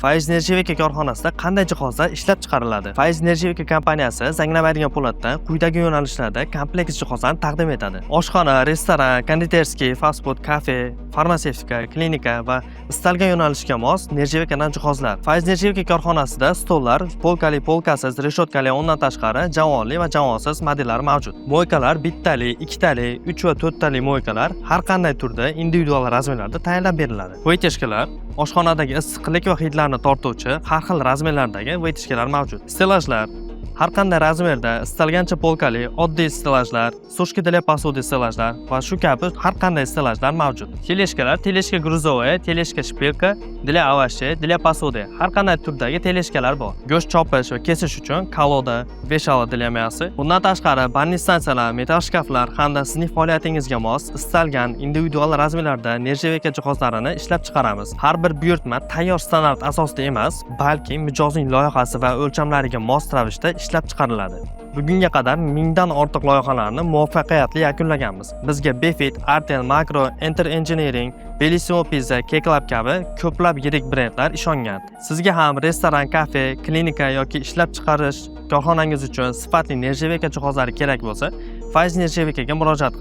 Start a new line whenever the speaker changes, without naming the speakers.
Faiz Нержавейка korxonasida qanday jihozlar ishlab chiqariladi? Faiz Нержавейка kompaniyasi zanglamaydigan po'latdan quyidagi yo'nalishlarda kompleks jihozlarni taqdim etadi. Oshxona, restoran, кондитерский, fast food, kafe, farmatsevtika, klinika va istalgan yo'nalishga mos нержавейка dan jihozlar. Faiz Нержавейка korxonasida stollar polkali, polkasiz, reshotkali, undan tashqari javonli va javonsiz modellar mavjud. Мойка lar bittali, ikkitali, 3 va to'rttali мойка lar har qanday turda, individual razmerlarda tayinlab beriladi. Вытяжка lar, oshxonadagi issiqlik va hidlarni tortuvchi har xil razmerlardagi вытяжка lar mavjud. Stellajlar har qanday razmerda, istalgancha polkali, oddiy stellajlar, сушка для посуды stellajlar va shu kabi har qanday stellajlar mavjud. Тележка lar, тележка грузовая, тележка шпилька для овощей, для посуды, har qanday turdagi тележка lar bor. Go'sht chopish va kesish uchun колода, вешала для мяса. Bundan tashqari банный stansiyalar, metall shkaflar hamda sizning faoliyatingizga mos istalgan individual razmerlarda нержавейка jihozlarini ishlab chiqaramiz. Har bir buyurtma tayyor standart asosida emas, balki mijozning loyihasi va o'lchamlariga mos ravishda ishlab chiqariladi. Bugunga qadar 1000 dan ortiq loyihalarni muvaffaqiyatli yakunlaganmiz. Bizga Befit, Artel, Makro, Enter Engineering, Bellissimo Pizza, K-Club kabi ko'plab yirik brendlar ishongan. Sizga ham restoran, kafe, klinika yoki ishlab chiqarish korxonangiz uchun sifatli нержавейка jihozlari kerak bo'lsa, Faiz Нержавейка ga murojaat qiling.